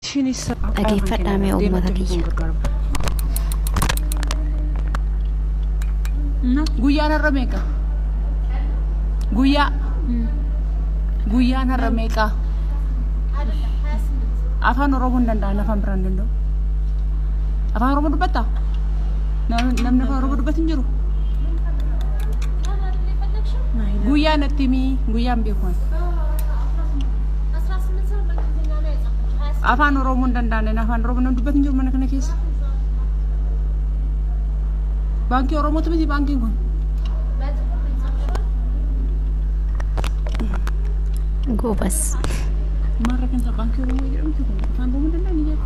Dhageeffadhaa mee uummata kiyya. Guyyaan har'a meeqa? Guyyaa. Guyyaan har'a meeqa? Afaan Oromoo hin danda'an, afaan biraan hin danda'u. Afaan Oromoo dubbattaa? Namni afaan Oromoo dubbatu hin jiru. Guyyaa natti himi, guyyaan beeku. Afaan Oromoo hin danda'an, afaan Oromoo namni dubbatu hin jiru mana kana keessa. Baankii Oromootu miti baankiin kun. Goobas. Maal rakkinsa baankii Oromoo jedhamti kun? Afaan Oromoo danda'an ijaa.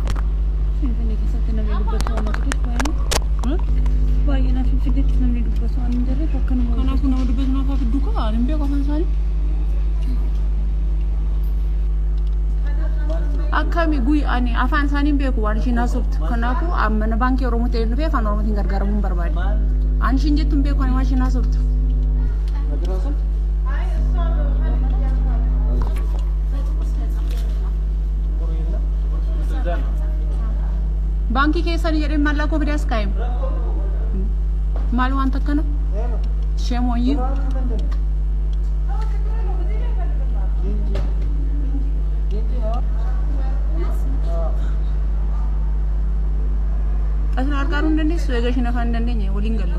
Finfinnee keessatti namni dubbatu waan jiruuf baay'ee baay'inaan Finfinneetti namni dubbatu waan hin jirreef akkanuma. Kanaafuu nama dubbatu naaf fidduu kaa hin beeku afaan isaanii. Akkami guyyaa ani afaan isaanii hin beeku waan ishiin haasoftu. Kanaafuu mana baankii Oromoo ta'ee dhufee afaan Oromootiin gargaaramuu hin barbaade. Ani ishiin jettu hin beeku ani waan ishiin haasoftu. Baankii keessan jedhee maallaqa koo fidee as kaa'e. Maal wanta akkana? Shame on you. Asin gargaaruu hin dandeessu egaa ishiin afaan hin dandeenye waliin gallu.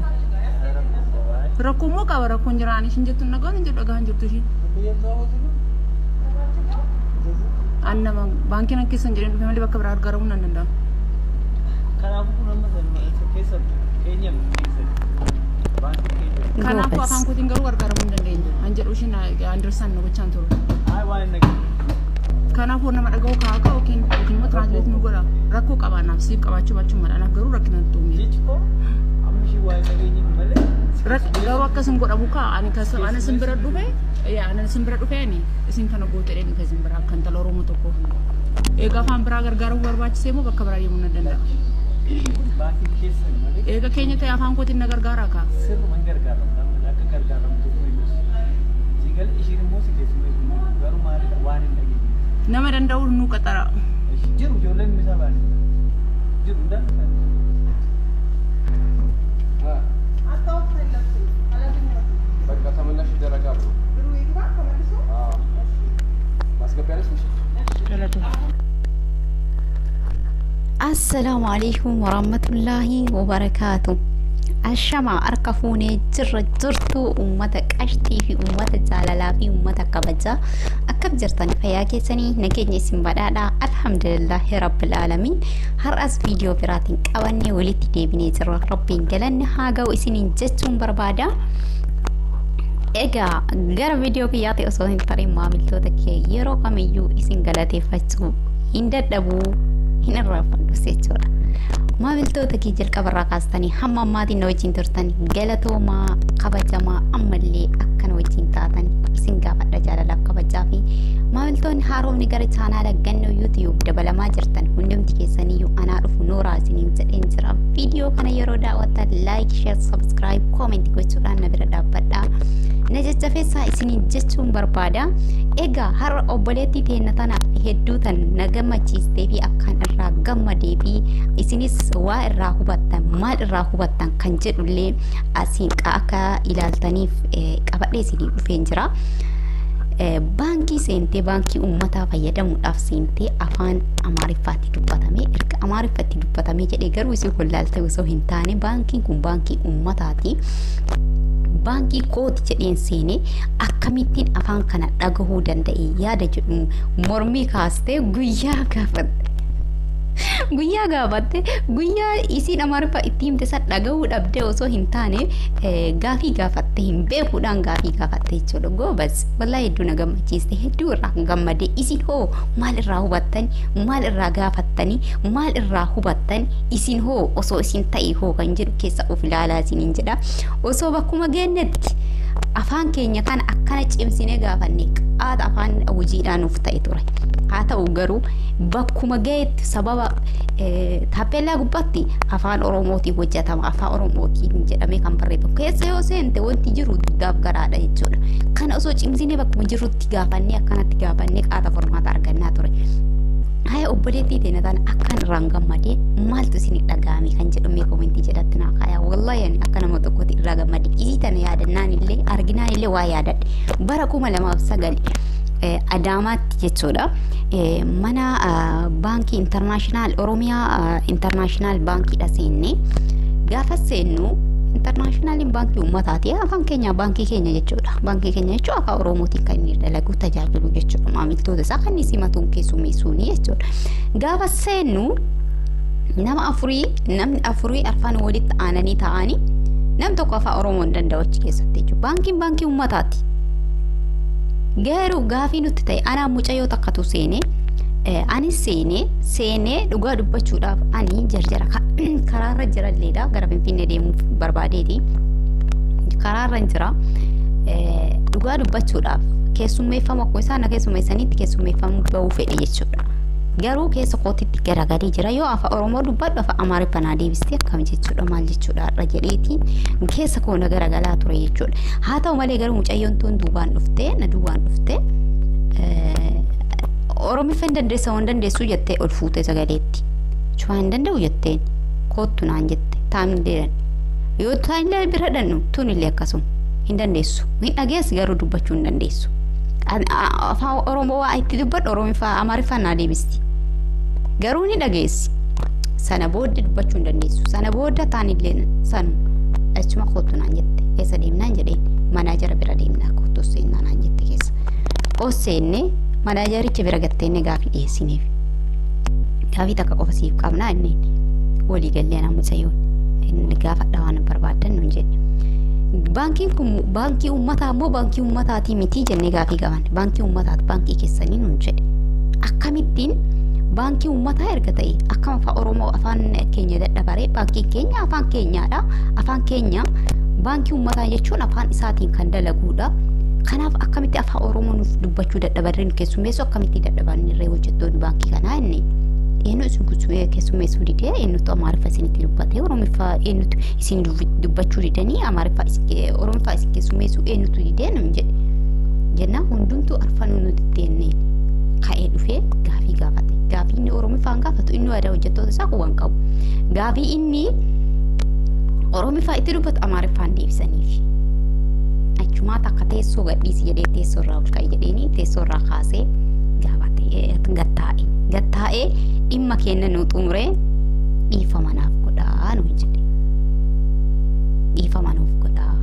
Rakkoo immoo qaba, rakkoon jira, ani ishiin jettu nagaan hin jedhu dhagaa hin jirtu ishiin. An nama baankiin akka keessan jedheen dhufe malee bakka biraa gargaaramuu nan danda'amu. Kanaafuu kun amma keessa keenya keessa baankii keenya. Kanaafuu Goobas. Afaan kootiin garuu gargaaramuu hin dandeenye. An jedhu ishiin understand na gochaan turu. Ayi waan hin dhageenye. Kanaafuu nama dhaga'u kaa kaa yookiin immoo translate nu godha. Rakkoo qaba anaaf, siif qabaachuu baachuu mala, anaaf garuu rakkina natti uume. Jechi koo amma ishii waa hin dhageenye malee. Garuu akkas hin godhamu kaa, ani kas ani isin bira dhufe, yaa ani isin bira dhufe, ani isin kana goote dhufe isin bira akka intala Oromoo tokko. Egaa afaan biraa gargaaramuu barbaachisee immoo bakka biraa deemuu nan danda'a. Baankii keessan malee. Eega keenya ta'e afaan kootiin na gargaaraa kaa. Sirruma hin gargaaramtu, akka gargaaramtuuf himus. Si galee ishiin immoo si keessummeessu garuu maalidha waan hin dhageenye. Nama danda'u nu qaxara. Jiru ijoolleen misaa baanii jiru hundaan isaanii. በቃ ተመላሽ ይደረጋሉ። ማስገቢያ ነሽ። Assalaamu alaikum warahmatullaahi wabarakaatu. Ashamaa harka fuunee jirra jirtu uummata qashxii fi uummata jaalalaa fi uummata kabajaa, akkam jirtan? Fayyaa keessanii? Nageenya isin badhaadhaa? Alhamdulillaahi rabbil aalamiin. Har'as viidiyoo biraatiin qabannee walitti deebinee jirra. Rabbiin galanni haa ga'u isiniin jechuun barbaada. Egaa gara viidiyoo kiyyaatti osoo hin tarin, maamiltoota kee yeroo kamiyyuu isin galateeffachuu hin dadhabuu, hin irraanfadhus jechuudha. Maamiltoota kee jalqabarraa kaastanii hamma ammaatiin na wajjin turtan galatoomaa, kabajamaa, ammallee akka na wajjin taatan isin gaafadha jaalalaaf kabajaa fi maamiltoonni haaromni gara chaanaala Gannoo YouTube dabalamaa jirtan hundumti keessaniyyuu anaa dhufu, nooraa isiniin jedheen jira. Viidiyoo kana yeroo daawwattan like, share, subscribe, comment gochuudhaan na bira dhaabbadhaa. Na jajjabeessaa isiniin jechuun barbaada. Egaa har'a obboleettii teenna tana hedduu tan na gammachiistee fi akkaan irraa gammadee fi isinis waa irraa hubattan, maal irraa hubattan kan jedhullee asiin akka ilaaltaniif qabadhee isinii dhufeen jira. Baankii seentee, baankii uummataa fayyadamuudhaaf seentee afaan Amaariffaatti dubbatame. Erga Amaariffatti dubbatamee jedhee garuu isin wallaalte osoo hin taane, baankiin kun baankii uummataati. Baankii kooti jedheen seenee akkamittiin afaan kana dhagahuu danda'e yaada jedhu mormii kaastee guyyaa gaafatte. Guyyaa gaafatte, guyyaa isiin Amaariffa itti himte san dhagahuu dhabdee osoo hin taane, gaafii gaafatte hin beekuudhaan gaafii gaafatte jechuudha. Goobas, wallaahi hedduu na gammachiiste, hedduu irraa gammadee. Isin hoo maal irraa hubattan? Maal irraa gaafattanii? Maal irraa hubattan? Isin hoo osoo isin ta'e hoo kan jedhu keessa of ilaalaa isiniin jedha. Osoo bakkuma geennetti afaan keenya kana akkana cimsinee gaafanne qaata afaan hojiidhaan nuuf ta'e ture. Haa ta'u garuu bakkuma ga'etti sababa taappellaa gubbaatti afaan Oromootiin hojjetama, afaan Oromootiin jedhamee kan barreeffamu keessa yoo seente wanti jiru dugdaaf garaadha jechuudha. Kana osoo cimsinee bakkuma jirrutti gaafannee, akkanatti gaafannee qaata furmaata argannaa ture. Haya obboleettii teena taana akkan irraan gammadee maaltu isin dhaga'ame kan jedhu mee komentii jedhatti naa kaayaa. Wallahi ani akka nama tokkotti irraa gammade. Isii tana yaadannaan illee arginaan illee waa yaadadhe. Bara 2009 Adaamaatti jechuudha. Mana baankii intarnaashinaal Oromiyaa intarnaashinaal baankiidha seenne. Gaafa seennu intarnaashinaaliin baankii uummataati. Afaan keenya baankii keenya jechuudha. Baankii keenya jechuun afaan Oromootiin kan inni dalagu tajaajilu jechuudha. Maamiltoota isaa kan inni simatuun keessummeessuuni jechuudha. Gaafa seennu nama afurii namni afurii arfan walitti aananii taa'anii nam tokko afaan Oromoo hin danda'u achi keessatti jechuudha. Baankiin baankii uummataati. Garuu gaafii nutti ta'e anaa mucayyoo takkatu seenee anis seenee dhugaa dubbachuudhaaf ani jarjara karaarra jiralleedha gara Finfinnee deemuuf barbaadeeti. Karaarra jira dhugaa dubbachuudhaaf keessummeeffamu akkuma isaan na keessummeessanitti keessummeeffamuu bahuu fedhe jechuudha. Garuu keessa kootitti garagalee jira yoo afaan Oromoo dubbadhu afaan Amaariffaa naa deebistee akkam jechuudha maal jechuudha har'a jedheetiin keessa koo na garagalaa ture jechuudha. Haa ta'u malee garuu mucayyoon tun duubaan dhuftee na duubaan dhuftee Oromiffa hin dandeessa waan dandeessuu jettee ol fuutee sagaleetti. Cufa hin danda'u jetteen koottu naan jette taa'amni deeran. Yoo taa'illee bira dhannu tunillee akkasuma hin dandeessu. Hin dhageessi garuu dubbachuu hin dandeessu. Afaan Oromoo waa itti dubbadhu Oromiffaa Amaariffaan naa deebisti. Garuu ni dhageessi. Sana booda dubbachuu hin dandeessu. Sana booda taanillee sanuma achuma koottu naan jette. Keessa deemnaan jedheen manaajara bira deemnaa koottu seennaa naan jette keessa. Os seennee manaajaricha bira gatteenne gaafii dhiyeessineef. Gaafii takka qofa siif qabnaa inni walii gallee ana mucayyoon inni gaafadha waan barbaaddan nuun jedhe. Baankiin kun baankii uummataa immoo baankii uummataatii miti jennee gaafii qaban. Baankii uummataati baankii keessanii nuun jedhe. Akkamittiin baankii uummataa erga ta'e akkam afaan Oromoo afaan keenya dadhabaree baankiin keenya afaan keenyaadha. Afaan keenya baankii uummataa jechuun afaan isaatiin kan dalaguudha. Kanaaf akkamitti afaan Oromoo nuuf dubbachuu dadhabarree nu keessummeessu akkamitti dadhabanirree hojjettoonni baankii kanaa inni eenyu isin keessummeessuu didee eenyutu Amaariffa isinitti dubbatee Oromiffaa eenyutu isin dubbachuu didanii Amaariffaa Oromiffaa isin keessummeessuu eenyutu didee nam jedhe. Jennaan hundumtuu arfanuu nu diddeenye ka'ee dhufee gaafii gaafate. Gaafii inni Oromiffaan gaafatu inni aadaa hojjettoota isaa quban qabu. Gaafii inni Oromiffaa itti dubbatu Amaariffaan deebisaniif. Achumaa takka teessoo gadhiisi jedhee teessoo irraa ol ka'i jedheeni teessoo irraa kaasee gaafate gattaa'e. Gattaa'ee dhimma keenya nu xumuree dhiifama naaf godhaa nuun jedhe. Dhiifama nuuf godhaa.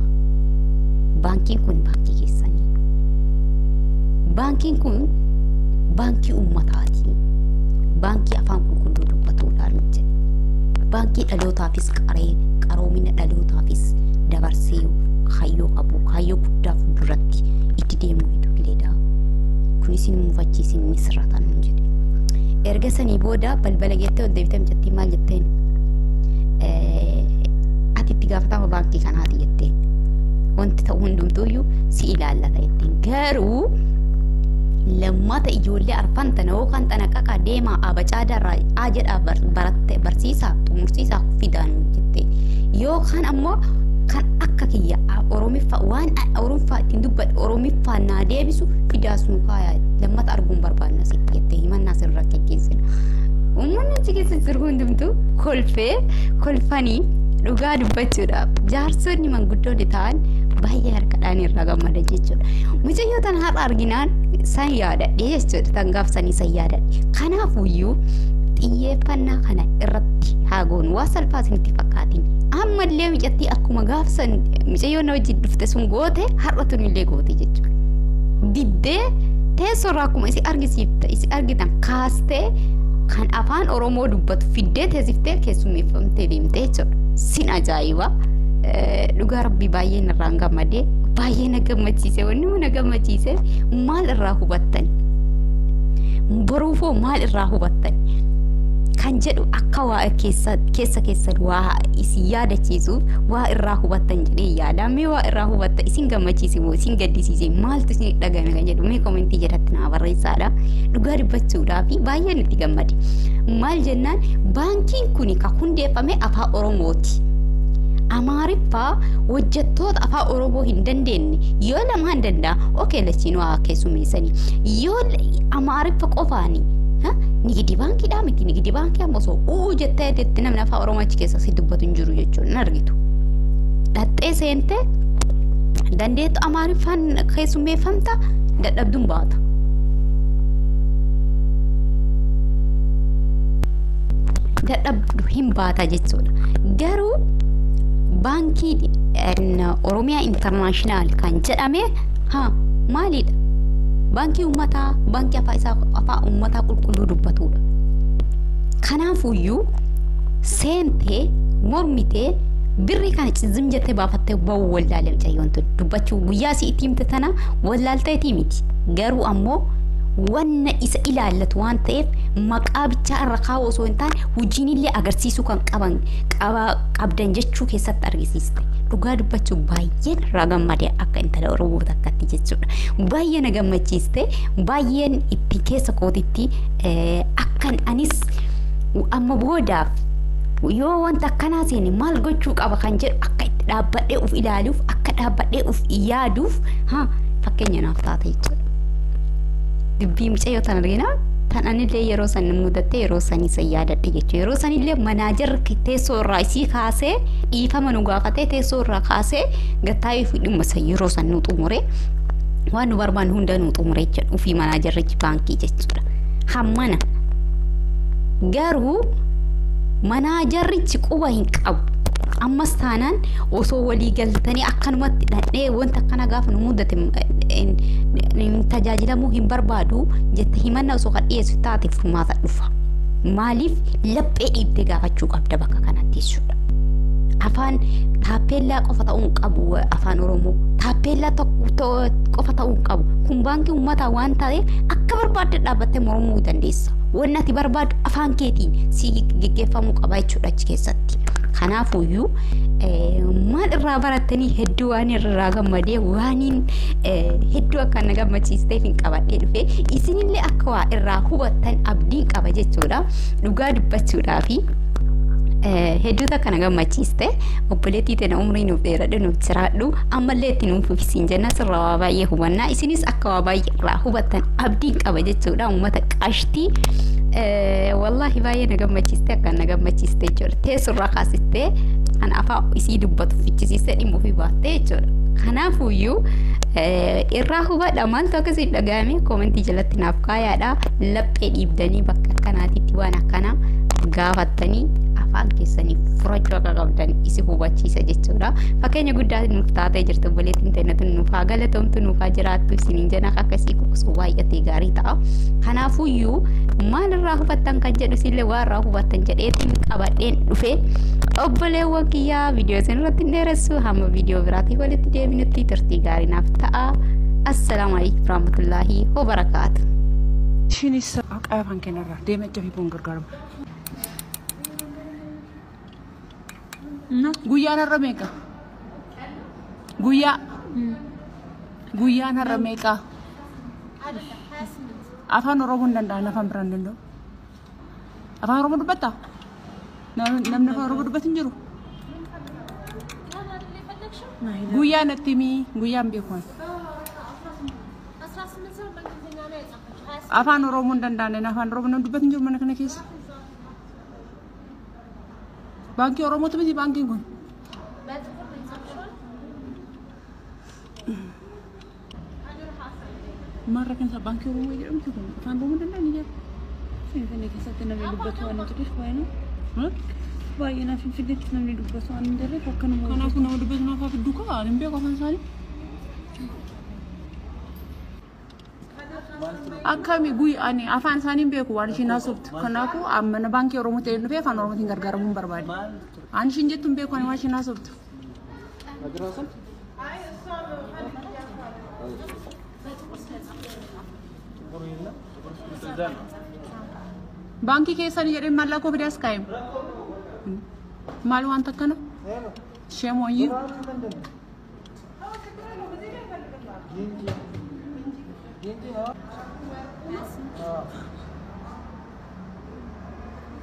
Baankiin kun baankii keessanii. Baankiin kun baankii uummataati. Baankii afaan qulqulluu dubbatuudhaan nuun jedhe. Baankii dhalootaafis qaree qaroomina dhalootaafis dabarsee kaayyoo qabu kaayyoo guddaa fuulduratti itti deemu ijoolleedha. Kunis hin mufachiisin ni sirrata nuun jedhe. Erga sanii booda balbala geettee ol deebitee mucattiin maal jetteen? Ati itti gaafatama baankii kanaati jetteen. Wanti ta'u hundumtuuyyuu si ilaallata jetteen. Garuu lammata ijoollee arfan tana yookaan xanaqaqa deemaa abacaadarraa a jedhaa baratte barsiisaa xumursiisaa fidaan jetteen. Yookaan ammoo kan akka kiyya Oromiffaa waan Oromiffaa ittiin dubbadhu Oromiffaan naa deebisu fidaas nu kaayaa lammata arguun barbaadna sitti jettee himannaa sirra geggeessina. Uummanni achi keessa jiru hundumtuu kolfee kolfanii dhugaa dubbachuudhaaf jaarsonni manguddoonni ta'an baay'ee harkadhaan irraa gammadan jechuudha. Mucayyoo tan har'a arginaan san yaadadhe jechuudha. Tan gaafsanii san yaadadhe. Kanaafuyyuu xiyyeeffannaa kana irratti haa goonu waa salphaa isinitti fakkaatin. Ammallee mucattii akkuma gaafsan mucayyoon na wajjin dhufte sun goote har'a tunillee goote jechuudha. Diddee teessoo irraa akkuma isin argisiifte isin argitan kaastee kan afaan Oromoo dubbatu fiddee teessiftee keessummeeffamtee deemte jechuudha. Sin ajaa'iba. Dhugaa rabbii baay'ee narraan gammadee baay'ee na gammachiise wanni na gammachiise maal irraa hubattan boruufoo maal irraa hubattan kan jedhu akka waa keessa keessan waa isin yaadachiisuuf waa irraa hubattan jedhee yaada. Mee waa irraa hubatta isin gammachiise moo isin gaddisiise maaltu isin dhagame kan jedhu mee komentii jalatti naa barreessaadha. Dhugaa dubbachuudhaaf baay'een itti gammade. Maal jennaan baankiin kun kan hundeeffame afaan Oromooti. Amaariffaa hojjettoota afaan Oromoo hin dandeenye yoo lamaan danda'a okee lachiinuu haa keessummeessanii yoo Amaariffa qofaani Nigidi baankiidhaa miti nigidi baankii amma osoo uu jettee jetti namni afaan Oromoo achi keessa si dubbatu hin jiru jechuudha hin argitu. Dhaxxee seentee dandeettu Amaariffaan keessummeeffamta dadhabduun baata. Dadhabdu hin baata jechuudha. Garuu baankii Oromiyaa Intarnaashinaal kan jedhame haa maalidha? Baankii uummataa baankii afaan isaa afaan uummataa qulqulluu dubbatudha. Kanaafuyyuu seentee mormitee birri kana cizim jettee baafattee bahu wallaalee mucayyoon tun dubbachuu guyyaa si itti himte tana wallaalteetii miti. Garuu ammoo wanna isa ilaallatu waan ta'eef maqaa bichaa irra kaa'u osoo hin taane hojiin illee agarsiisuu kan qaban qabdan jechuu keessatti argisiiste. Dhugaa dubbachuu baay'een irraa gammade akka intala Oromoo takkatti jechuudha. Baay'ee na gammachiiste baay'een itti keessa kootitti akkan anis amma boodaaf yoo wanta akkanaa seene maal gochuu qaba kan jedhu akka itti dhaabbadhee of ilaaluuf akka dhaabbadhee of yaaduuf haa fakkeenya naaf taate jechuudha. Dubbii mucayyoo tan argina tan anillee yeroo san mudatte yeroo san isa yaadadhe jechuudha. Yeroo sanillee manaajarri teessoo irraa isii kaasee dhiifama nu gaafatee teessoo irraa kaasee gattaayee fi dhimma san yeroo san nu xumure waan nu barbaannu hunda nu xumure jechuudha. Ofii manaajarrichi baankii jechuudha. Hammana garuu manaajarrichi quba hin qabu. Ammas taanaan osoo walii galtanii akkanumatti dhandhee wanta akkana gaafa nu mudate tajaajilamuu hin barbaadu jette himanna osoo kan dhiyeessu taate furmaata dhufa. Maaliif laphee dhiibdee gaafachuu qabda bakka kanatti jechuudha. Afaan taappeellaa qofa ta'uu hin qabu afaan Oromoo. Taappeellaa qofa ta'uu hin qabu. Kun baankii uummataa waan ta'eef akka barbaadde dhaabbattee mormuu dandeessa. Wanni ati barbaaddu afaan keetiin si geggeeffamuu qaba jechuudha achi keessatti. Kanaafuyyuu maal irraa barattanii hedduu waan irraa gammadee waaniin hedduu akka na gammachiisteef hin qabadhee dhufe isinillee akka waa irraa hubattan abdiin qaba jechuudha. Dhugaa dubbachuudhaafi hedduutu akka na gammachiiste obboleettii tana umrii nuuf dheeradhu nuuf jiraadhu ammallee itti nuuf fufisiin jenna sirraa waa baay'ee hubannaa isinis akka waa baay'ee irraa hubattan abdiin qaba jechuudha uummata qashtii. Wallaahi baay'ee na gammachiiste akka na gammachiiste jechuudha teessurraa kaasistee kan afaan isii dubbatu fichisiistee dhimma ofii baattee jechuudha. Kanaafuyyuu irraa hubadha maaltu akkasiin dhagahame koomentii jalatti naaf kaayaadha laphee dhiibdanii bakka akkanaatitti waan akkanaa gaafattanii afaan keessanii furachuu akka qabdan isi hubachiisa jechuudha. Fakkeenya guddaa nuuf taatee jirtu obboleettiin teenya nuuf haa galatoomtu nuuf haa jiraattu isiniin jenna akkasii osoo baay'atee gaarii ta'a. Kanaafuyyuu maal irraa hubattan kan jedhu isinillee waa irraa hubattan jedheetiin qabadheen dhufe obboleewwan kiyyaa viidiyoo isin irratti hin dheeressu hamma viidiyoo biraatiin walitti deebinutti turtii gaarii naaf ta'a. Assalaamu alaikum warahmatullaahi wabarakaatu. Ishiinis haqaa afaan keenyarraa deemee achi fi gargaarama. Guyyaan har'a meeqa? Guyyaa. Guyyaan har'a meeqa? Afaan Oromoo hin danda'an afaan biraan hin danda'u. Afaan Oromoo dubbattaa? Namni afaan Oromoo dubbatu hin jiru. Guyyaa natti himi guyyaan beeku. Afaan Oromoo hin danda'an afaan Oromoo namni dubbatu hin jiru mana kana keessa. Baankii Oromootu miti baankiin kun. Maarra kan isaa baankii Oromoo jedhamti kun afaan Oromoo danda'an ni jira. Finfinnee keessatti namni dubbatu waan hin jirreef baay'ina. Baay'inaan Finfinneetti namni dubbatu waan hin jirreef akkanuma. Kanaafuu nama dubbatu naaf haa fiddu kaa hin beeku afaan isaanii. Akkami guyyaa ani afaan isaanii hin beeku waan ishiin haasoftu. Kanaafuu mana baankii Oromoo ta'ee dhufee afaan Oromootiin gargaaramuu hin barbaade. Ani ishiin jettu hin beeku ani waan ishiin haasoftu. Baankii keessanii jedhee maallaqa koo fidee as kaa'e. Maal wanta akkana? Sheemooyyii.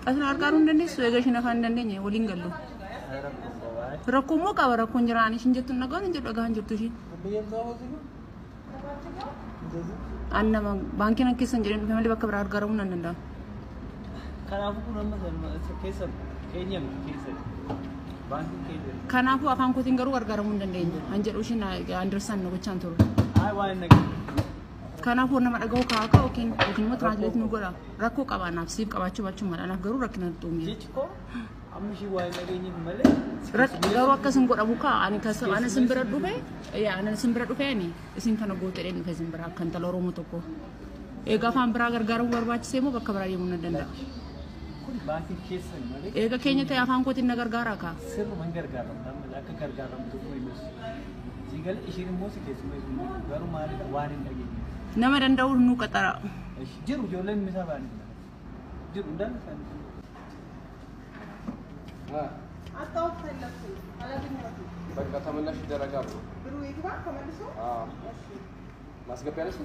Asin gargaaruu hin dandeessu egaa ishiin afaan hin dandeenye waliin gallu. Rakkoo immoo qaba rakkoon jira ani ishiin jettu hin dhagahan hin jedhu dhagahan jirtu ishiin. An nama baankiin akka keessan jedheen dhufe malee bakka biraa gargaaramuu nan danda'a. Kanaafuu kun amma keessa keenya miti keessa baankiin keenya. Kanaafuu afaan kootiin garuu gargaaramuu hin dandeenye. An jedhu ishiin understand na gochaan turu. Hayi waan hin dhageenye. Kanaafuu nama dhaga'u kaa'aa yookiin immoo translate nu godha. Rakkoo qaba anaaf siif qabaachuu baachuu mala anaaf garuu rakkina xuumeera. Jechi koo amma ishii waan hin dhageenyeef malee. Garuu akkas hin godhamu kaa ani ana isin bira dhufe ana isin bira dhufe ani isin kana gootee dhufe isin bira akka intala Oromoo tokko. Egaa afaan biraa gargaaramuu barbaachisee immoo bakka biraa deemuu na danda'a. Kun baankii keessan malee. Eega keenya ta'e afaan kootiin na gargaaraa kaa. Sirruma hin gargaaramtu amma akka gargaaramtuuf innis. Si galee ishiin immoo si keessummeessuu garuu maalidha waan hin dhageenye. Nama danda'u nu qaxara. Jiru ijoolleen misaa ba'anii jiru hundaan isaanii. በቃ ተመላሽ ይደረጋል። ማስገቢያ ነሽ?